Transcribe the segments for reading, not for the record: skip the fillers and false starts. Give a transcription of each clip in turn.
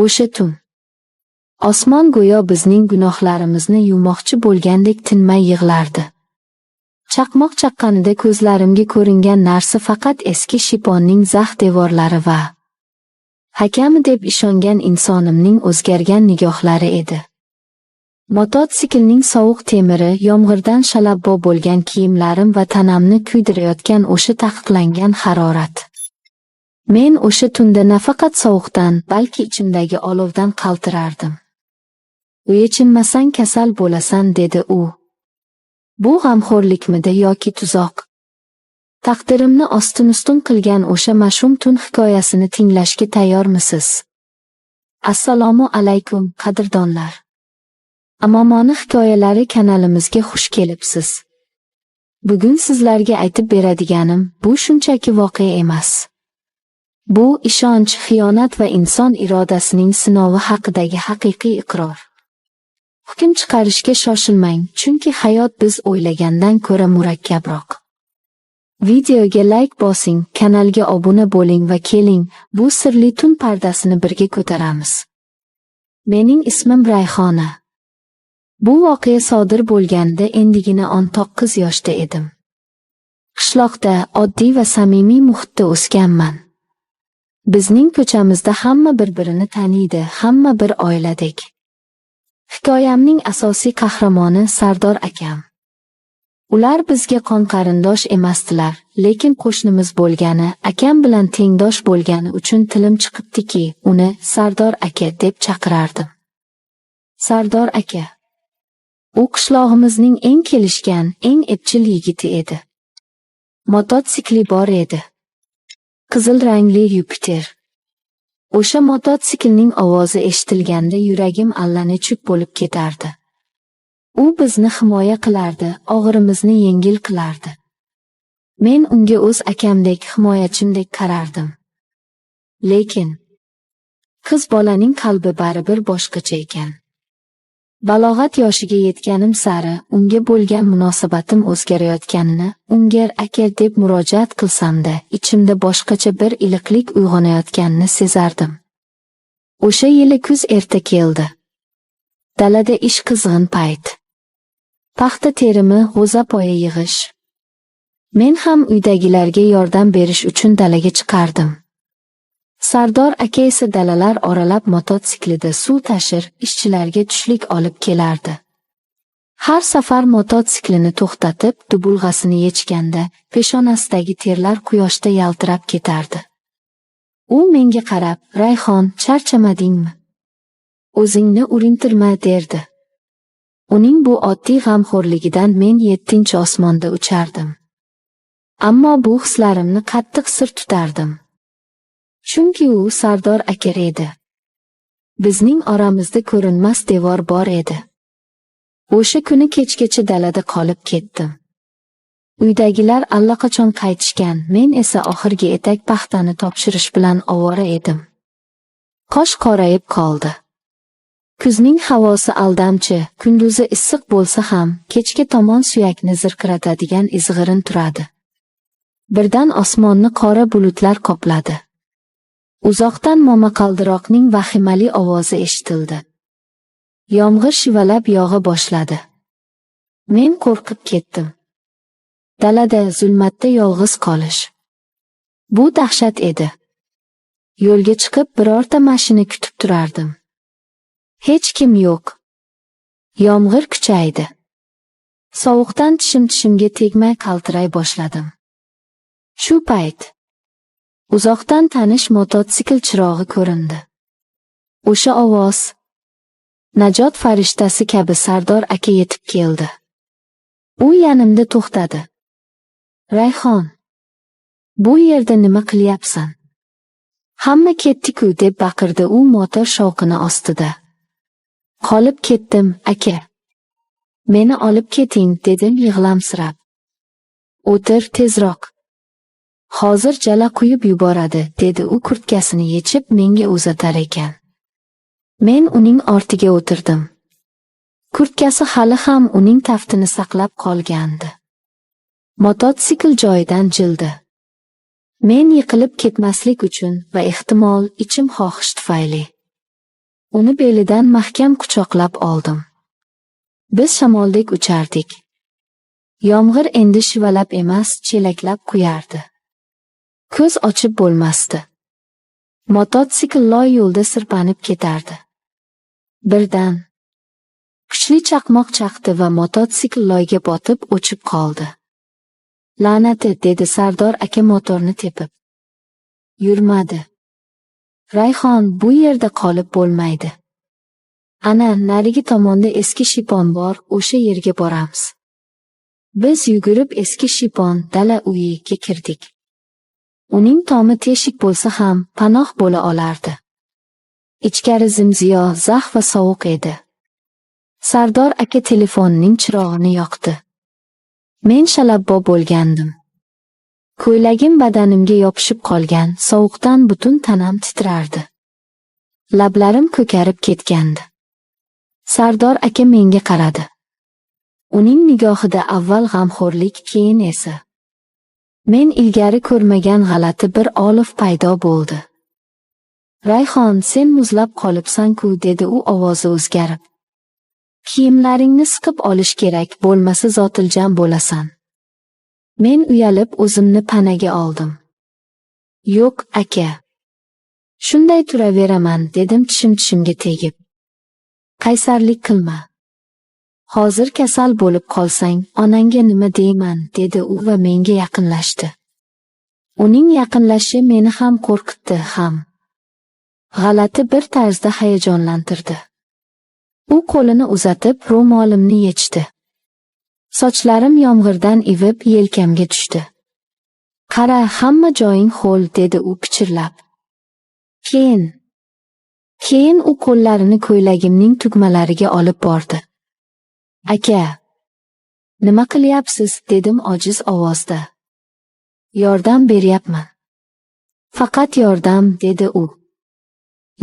O'sha tun osmon go'yo bizning gunohlarimizni yuvmoqchi bo'lgandek tinmay yig'lardi. Chaqmoq chaqqanida ko'zlarimga ko'ringan narsa faqat eski shiponning zax devorlari va hakami deb ishongan insonimning o'zgargan nigohlari edi. Mototsiklning sovuq temiri, yomg'irdan shalabbo bo'lgan kiyimlarim va tanamni kuydirayotgan o'sha taqiqlangan harorat. Men o'sha tunda nafaqat sovuqdan, balki ichimdagi olovdan qaltirardim. "Yechinmasang kasal bo'lasan", dedi u. Bu g'amxo'rlikmidi yoki tuzoq? Taqdirimni ostin-ustun qilgan o'sha mash'um tun hikoyasini tinglashga tayyormisiz? Assalomu alaykum, qadrdonlar. Amomoni hikoyalari kanalimizga xush kelibsiz. Bugun sizlarga aytib beradiganim bu shunchaki voqea emas. Bu ishonch, xiyonat va inson irodasining sinovi haqidagi haqiqiy iqror. Hukm chiqarishga shoshilmang, chunki hayot biz o'ylagandan ko'ra murakkabroq. Videoga like bosing, kanalga obuna bo'ling va keling, bu sirli tun pardasini birga ko'taramiz. Mening ismim Rayhona. Bu voqea sodir bo'lganda endigina 19 yoshda edim. Qishloqda oddiy va samimiy muhitda o'sganman. Bizning ko'chamizda hamma bir-birini taniydi, hamma bir oiladek. Hikoyamning asosiy qahramoni Sardor akam. Ular bizga qon qarindosh emasdilar, lekin qo'shnimiz bo'lgani, akam bilan tengdosh bo'lgani uchun tilim chiqibdiki, uni Sardor aka deb chaqirardim. Sardor aka. U qishlog'imizning eng kelishgan, eng epchil yigiti edi. Mototsikli bor edi. Qizil rangli Yupiter. O'sha mototsiklning ovozi eshitilganda yuragim allanechuk bo'lib ketardi. U bizni himoya qilardi, og'irimizni yengil qilardi. Men unga o'z akamdek, himoyachimdek qarardim. Lekin qiz bolaning qalbi baribir boshqacha ekan. Balog'at yoshiga yetganim sari unga bo'lgan munosabatim o'zgarayotganini, unga aka deb murojaat qilsamda, ichimda boshqacha bir iliqlik uyg'onayotganini sezardim. O'sha yili kuz erta keldi. Dalada ish qizg'in payt. Paxta terimi, g'o'zapoya yig'ish. Men ham uydagilarga yordam berish uchun dalaga chiqardim. Sardor aka esa dalalar oralab mototsiklida suv tashir, ishchilarga tushlik olib kelardi. Har safar mototsiklini to'xtatib, dubulg'asini yechganda peshonasidagi terlar quyoshda yaltirab ketardi. U menga qarab, "Rayhon, charchamadingmi? O'zingni urintirma", derdi. Uning bu oddiy g'amxo'rligidan men 7-osmonda uchardim. Ammo bu hislarimni qattiq sir tutardim. Chunki u Sardor aka edi. Bizning oramizda ko'rinmas devor bor edi. O'sha kuni kechgacha dalada qolib ketdim. Uydagilar allaqachon qaytishgan, men esa oxirgi etak paxtani topshirish bilan ovora edim. Qosh qorayib qoldi. Kuzning havosi aldamchi, kunduzi issiq bo'lsa ham, kechga tomon suyakni zirqiratadigan izg'irin turadi. Birdan osmonni qora bulutlar qopladi. Uzoqdan momaqaldiroqning vahimali ovozi eshitildi. Yomg'ir shivalab yog'a boshladi. Men qo'rqib ketdim. Dalada zulmatda yolg'iz qolish. Bu dahshat edi. Yo'lga chiqib birorta mashina kutib turardim. Hech kim yo'q. Yomg'ir kuchaydi. Sovuqdan tishim-tishimga tegmay qaltiray boshladim. Shu payt uzoqdan tanish mototsikl chirog'i ko'rindi. O'sha ovoz najot farishtasi kabi Sardor aka yetib keldi. U yanimda to'xtadi. "Rayhon, bu yerda nima qilyapsan? Hamma ketdi-ku", deb baqirdi u motor shovqini ostida. "Qolib ketdim, aka. Meni olib keting", dedim yig'lamsirab. "O'tir tezroq. Hozir jala quyib yuboradi", dedi u kurtkasini yechib menga uzatar ekan. Men uning ortiga o'tirdim. Kurtkasi hali ham uning taftini saqlab qolgandi. Mototsikl joyidan jildi. Men yiqilib ketmaslik uchun va ehtimol ichim xohish tufayli Uni belidan mahkam quchoqlab oldim. Biz shamoldek uchardik. Yomg'ir endi shivalab emas, chelaklab quyardi. Ko'z ochib bo'lmasdi. Mototsikl loy yo'lda sirpanib ketardi. Birdan kuchli chaqmoq chaqdi va mototsikl loyga botib o'chib qoldi. La'nati, dedi Sardor aka motorni tepib. Yurmadi. Rayhon, bu yerda qolib bo'lmaydi. Ana, narigi tomonda eski shipon bor, o'sha yerga boramiz. Biz yugurib eski shipon dala uyiga kirdik. Uning tomi teshik bo'lsa ham panoh bo'la olardi. Ichkari zimziyo, zax va sovuq edi. Sardor aka telefonining chirog'ini yoqdi. Men shalabbo bo'lgandim. Ko'ylagim badanimga yopishib qolgan, sovuqdan butun tanam titrardi. Lablarim ko'karib ketgandi. Sardor aka menga qaradi. Uning nigohida avval g'amxo'rlik, keyin esa men ilgari ko'rmagan g'alati bir olov paydo bo'ldi. Rayhon, sen muzlab qolibsan-ku, dedi u ovozi o'zgarib. Kiyimlaringni siqib olish kerak, bo'lmasa zotiljam bo'lasan. Men uyalib o'zimni panaga oldim. Yo'q, aka. Shunday turaveraman, dedim tishim tishimga tegib. Qaysarlik qilma. Hozir kasal bo'lib qolsang, onangga nima deyman, dedi u va menga yaqinlashdi. Uning yaqinlashishi meni ham qo'rqitdi, ham g'alati bir tarzda hayajonlantirdi. U qo'lini uzatib ro'molimni yechdi. Sochlarim yomg'irdan ivib yelkamga tushdi. Qara, hamma joying ho'l, dedi u pichirlab. Keyin u qo'llarini ko'ylagimning tugmalariga olib bordi. Aka, nima qilyapsiz, dedim ojiz ovozda. Yordam beryapman. Faqat yordam, dedi u.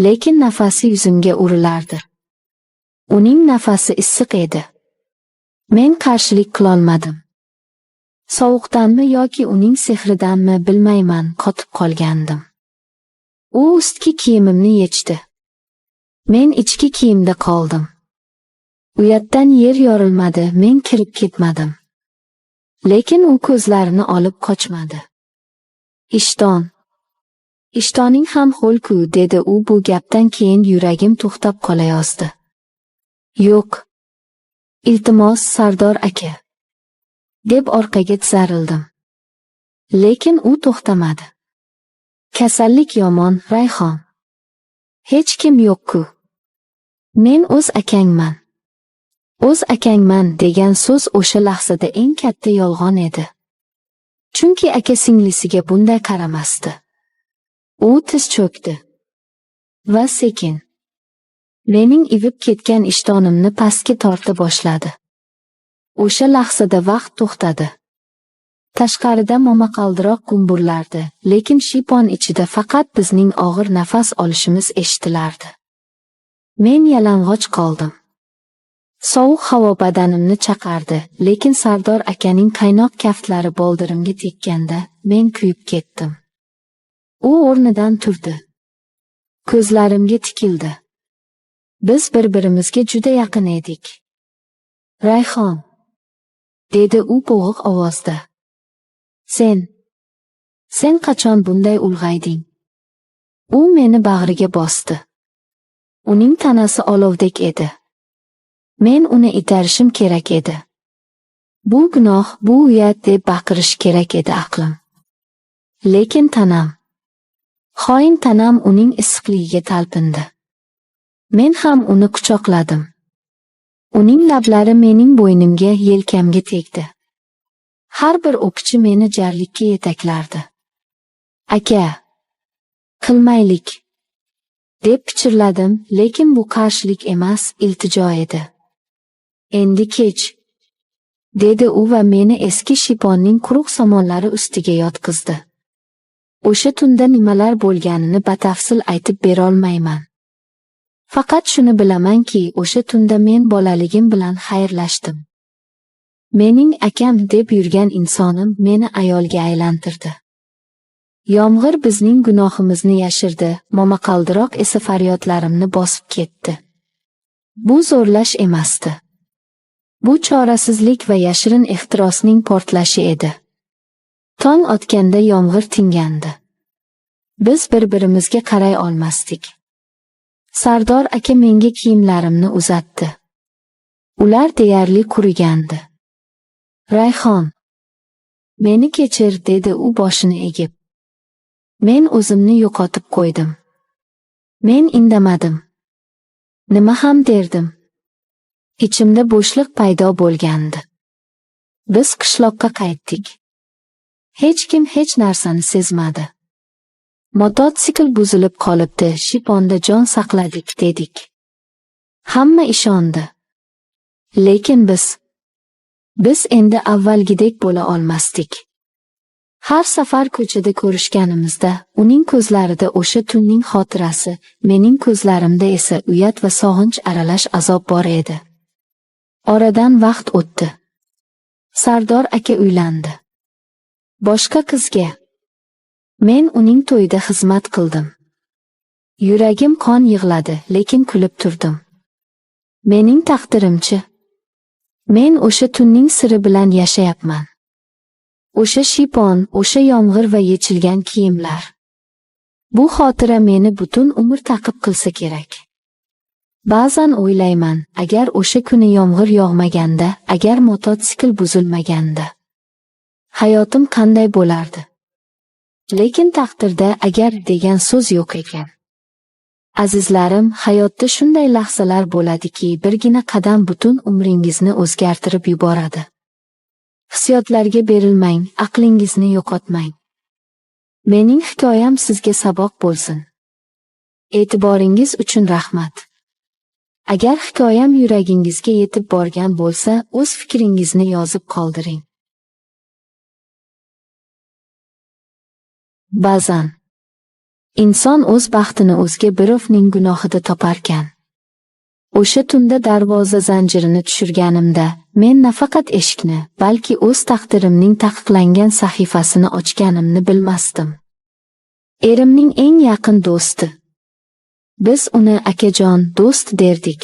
Lekin nafasi yuzimga urilardi. Uning nafasi issiq edi. Men qarshilik qilolmadim. Sovuqdanmi yoki uning sehridanmi bilmayman, qotib qolgandim. U ustki kiyimimni yechdi. Men ichki kiyimda qoldim. Uyatdan yer yorilmadi, men kirib ketmadim. Lekin u ko'zlarini olib qochmadi. Ishton. Ishtoning ham ho'l-ku, dedi u. Bu gapdan keyin yuragim to'xtab qolayozdi. Yo'q. Iltimos, Sardor aka, deb orqaga tizarildim. Lekin u to'xtamadi. Kasallik yomon, Rayhon. Hech kim yo'q-ku. Men o'z akangman. O'z akangman degan so'z o'sha lahzada eng katta yolg'on edi. Chunki aka singlisiga bunday qaramasdi. U tiz cho'kdi. Va sekin mening ivib ketgan ishtonimni pastga torta boshladi. O'sha lahzada vaqt to'xtadi. Tashqarida momaqaldiroq gumburlardi, lekin shipon ichida faqat bizning og'ir nafas olishimiz eshitilardi. Men yalang'och qoldim. Sovuq havo badanimni chaqardi, lekin Sardor akaning qaynoq kaftlari boldirimga tekkanda men kuyib ketdim. U o'rnidan turdi. Ko'zlarimga tikildi. Biz bir-birimizga juda yaqin edik. Rayhon, dedi u bo'g'iq ovozda. Sen qachon bunday ulg'ayding? U meni bag'riga bosdi. Uning tanasi olovdek edi. Men uni itarishim kerak edi. Bu gunoh, bu uyat deb baqirish kerak edi aqlim. Lekin tanam, xoin tanam uning issiqligiga talpindi. Men ham uni quchoqladim. Uning lablari mening bo'ynimga, yelkamga tegdi. Har bir o'pichi meni jarlikka yetaklardi. Aka, qilmaylik, deb pichirladim, lekin bu qarshilik emas, iltijo edi. Endi kech, dedi u va meni eski shiponning quruq somonlari ustiga yotqizdi. O'sha tunda nimalar bo'lganini batafsil aytib berolmayman. Faqat shuni bilamanki, o'sha tunda men bolaligim bilan xayrlashdim. Mening akam deb yurgan insonim meni ayolga aylantirdi. Yomg'ir bizning gunohimizni yashirdi, momaqaldiroq esa faryodlarimni bosib ketdi. Bu zo'rlash emasdi. Bu chorasizlik va yashirin ehtirosning portlashi edi. Tong otganda yomg'ir tingandi. Biz bir-birimizga qaray olmasdik. Sardor aka menga kiyimlarimni uzatdi. Ular deyarli qurigandi. Rayhon, meni kechir, dedi u boshini egib. Men o'zimni yo'qotib qo'ydim. Men indamadim. Nima ham derdim? Ichimda bo'shliq paydo bo'lgandi. Biz qishloqqa qaytdik. Hech kim hech narsani sezmadi. Mototsikl buzilib qolibdi, shiponda jon saqladik, dedik. Hamma ishondi. Lekin biz endi avvalgidek bo'la olmasdik. Har safar ko'chada ko'rishganimizda uning ko'zlarida o'sha tunning xotirasi, mening ko'zlarimda esa uyat va sog'inch aralash azob bor edi. Oradan vaqt o'tdi. Sardor aka uylandi. Boshqa qizga. Men uning to'yida xizmat qildim. Yuragim qon yig'ladi, lekin kulib turdim. Mening taqdirimchi? Men o'sha tunning siri bilan yashayapman. O'sha shipon, o'sha yomg'ir va yechilgan kiyimlar. Bu xotira meni butun umr ta'qib qilsa kerak. Ba'zan o'ylayman, agar o'sha kuni yomg'ir yog'maganda, agar mototsikl buzilmaganda, hayotim qanday bo'lardi? Lekin taqdirda agar degan so'z yo'q ekan. Azizlarim, hayotda shunday lahzalar bo'ladiki, birgina qadam butun umringizni o'zgartirib yuboradi. Hissiyotlarga berilmang, aqlingizni yo'qotmang. Mening hikoyam sizga saboq bo'lsin. E'tiboringiz uchun rahmat. Agar hikoyam yuragingizga yetib borgan bo'lsa, o'z fikringizni yozib qoldiring. Ba'zan inson o'z baxtini o'zga birovning gunohida toparkan. O'sha tunda darvoza zanjirini tushirganimda, men nafaqat eshikni, balki o'z taqdirimning taqiqlangan sahifasini ochganimni bilmasdim. Erimning eng yaqin do'sti. Biz uni akajon, do'st derdik.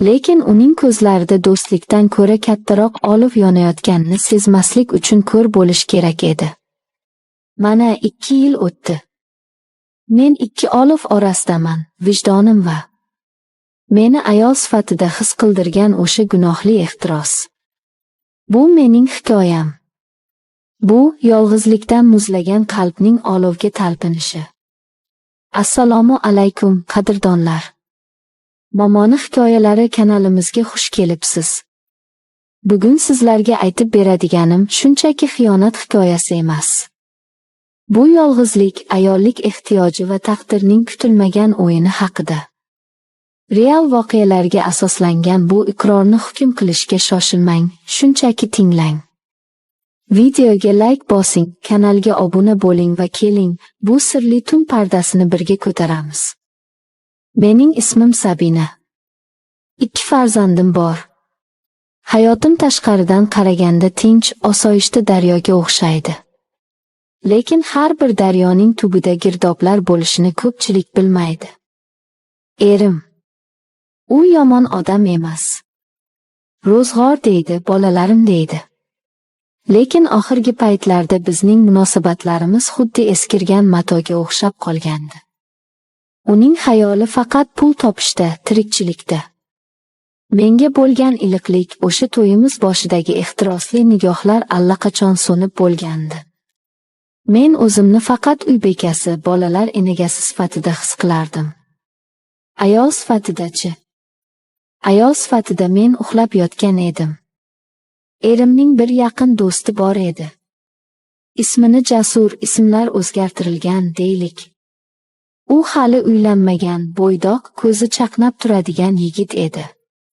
Lekin uning ko'zlarida do'stlikdan ko'ra kattaroq olov yonayotganini sezmaslik uchun ko'r bo'lish kerak edi. Mana 2 yil o'tdi. Men 2 olov orasidaman, vijdonim va meni ayol sifatida his qildirgan o'sha gunohli ehtiros. Bu mening hikoyam. Bu yolg'izlikdan muzlagan qalbning olovga talpinishi. Assalomu alaykum, qadrdonlar. Momoni hikoyalari kanalimizga xush kelibsiz. Bugun sizlarga aytib beradiganim shunchaki xiyonat hikoyasi emas. Bu yolg'izlik, ayollik ehtiyoji va taqdirning kutilmagan o'yini haqida. Real voqealarga asoslangan bu iqrorni hukm qilishga shoshilmang, shunchaki tinglang. Videoga like bosing, kanalga obuna bo'ling va keling, bu sirli tun pardasini birga ko'taramiz. Mening ismim Sabina. 2 farzandim bor. Hayotim tashqaridan qaraganda tinch, osoyishta daryoga o'xshaydi. Lekin har bir daryoning tubida girdoblar bo'lishini ko'pchilik bilmaydi. Erim. U yomon odam emas. Ro'zg'or deydi, bolalarim deydi. Lekin oxirgi paytlarda bizning munosabatlarimiz xuddi eskirgan matoga o'xshab qolgandi. Uning xayoli faqat pul topishda, tirikchilikda. Menga bo'lgan iliqlik, o'sha to'yimiz boshidagi ehtirosli nigohlar allaqachon so'nib bo'lgandi. Men o'zimni faqat uy bekasi, bolalar enagasi sifatida his qilardim. Ayol sifatida-chi? Ayol sifatida men uxlab yotgan edim. Erimning bir yaqin do'sti bor edi. Ismini Jasur, ismlar o'zgartirilgan, deylik. U hali uylanmagan, bo'ydoq, ko'zi chaqnab turadigan yigit edi.